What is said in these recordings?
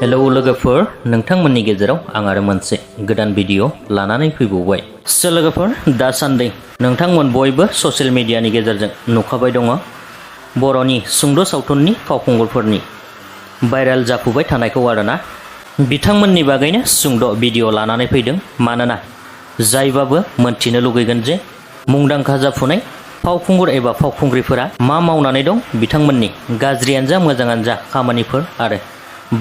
Hello लोगोफोर, नोंथांमोननि गेजेराव आं आरो मोनसे गोदान भिडिअ लानानै फैबावबाय। लोगोफोर, दासान्दि नोंथांमोन बयबो ससियेल मिडियानि गेजेरजों नुखाबाय दङ बर'नि सुंद' सावथुननि फावखुंगुरफोरनि भाइरेल जाफुबाय थानायखौ आरोना। बिथांमोननि बागैनो सुंद' भिडिअ लानानै फैदों, मानोना जायबाबो मोनथिनो लुगैगोन जे मुंदांखा जाफुनाय फावखुंगुर एबा फावखुंग्रिफोरा मा मावनानै दं, बिथांमोननि गाज्रियानो जा मोजाङानो जा खामानिफोर आरो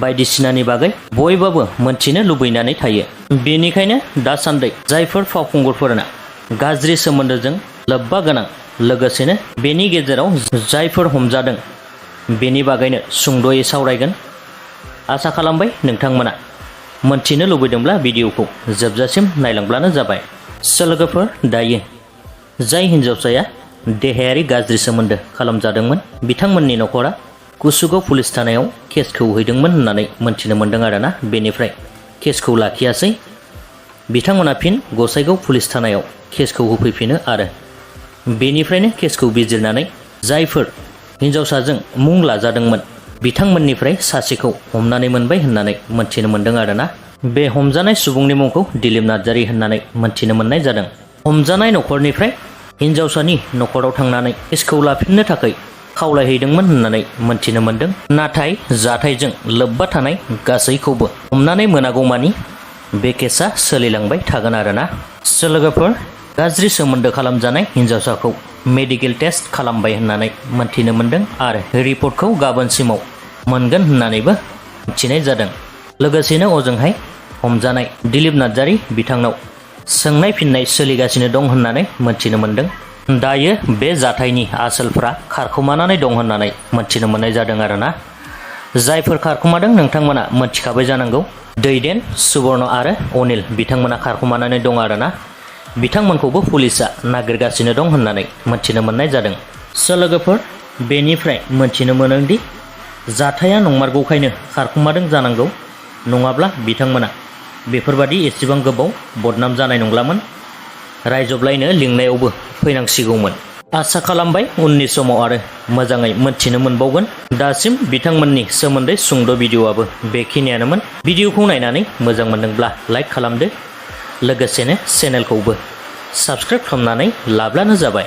बायदिसिनानि बागै बयबाबो मोनथिनो लुबैनानै थायो। बेनिखायनो दासान्दि जायफोर फावखुंगुरफोरना गाज्रि सोमोन्दोजों लोब्बा गोनां, लोगोसेनो बेनि गेजेराव जायफोर हमजादों, बेनि बागैनो सुंद'यै सावरायगोन। आसा खालामबाय नोंथांमोना मोनथिनो लुबैदोंब्ला भिडिअखौ जोबजासिम नायलांब्लानो जाबाय। लोगोफोर, दायो जाय हिन्जावसाया देहायारि गाज्रि सोमोन्दो खालामजादोंमोन, बिथांमोननि नखरा कुसुगाव पुलिस थानायाव केसखौ हैदोंमोन होननानै मोनथिनो मोन्दों आरोना। बेनिफ्राय केसखौ लाखियासै, बिथांमोना फिन गसाइगाव पुलिस थानायाव केसखौ होफैफिनो आरो बेनिफ्रायनो केसखौ बिजिरनानै जायफोर हिन्जावसाजों मुं लाजादोंमोन, बिथांमोननिफ्राय सासेखौ हमनानै मोनबाय होननानै मोनथिनो मोन्दों आरोना। बे हमजानाय सुबुंनि मुंखौ दिलीप नार्जारी होननानै मोनथिनो मोननाय जादों। हमजानाय नखरनिफ्राय हिन्जावसानि नखराव थांनानै केसखौ लाफिननो थाखाय खावलायहैदोंमोन होननानै मोनथिनो मोन्दों। नाथाय जाथायजों लोब्बा थानाय गासैखौबो हमनानै मोनागौमानि बे केसआ सोलिलांबाय थागोन आरोना। लोगोफोर, गाज्रि सोमोन्दो खालामजानाय हिन्जावसाखौ मेडिकेल टेस्ट खालामबाय होननानै मोनथिनो मोन्दों आरो रिपर्टखौ गाबोनसिमाव मोनगोन होननानैबो मिथिनाय जादों। लोगोसेनो ओजोंहाय हमजानाय दिलीप नार्जारी बिथांनाव सोंनाय फिननाय सोलिगासिनो दं होननानै मोनथिनो मोन्दों। दायो बे जाथायनि आसोलफ्रा खारखुमानानै दं होननानै मोनथिनो मोननाय जादों आरोना। जायफोर खारखुमादों नोंथांमोना मोनथिखाबाय जानांगौ। दैदेन, सुबर्ण आरो अनिल बिथांमोना खारखुमानानै दं आरोना। बिथांमोनखौबो पुलिसा नागिरगासिनो दं होननानै मोनथिनो मोननाय जादों। लोगोफोर, बेनिफ्राय मोनथिनो मोनोदि जाथाया नंमारगौखायनो खारखुमादों जानांगौ, नङाब्ला बिथांमोना बेफोरबादि एसेबां गोबाव बदनाम जानाय नंलामोन, रायजबलायनो लिंनायावबो फैनांसिगौमोन। आसा खालामबाय उननि समाव आरो मोजाङै मोनथिनो मोनबावगोन। दासिम बिथांमोननि सोमोन्दै सुंद' भिडिअआबो बेखिनियानोमोन। भिडिअखौ नायनानै मोजां मोनदोंब्ला लाइक खालामदो, लोगोसेनो चेनेलखौबो साबस्क्राइब खालामनानै लाब्लानो जाबाय।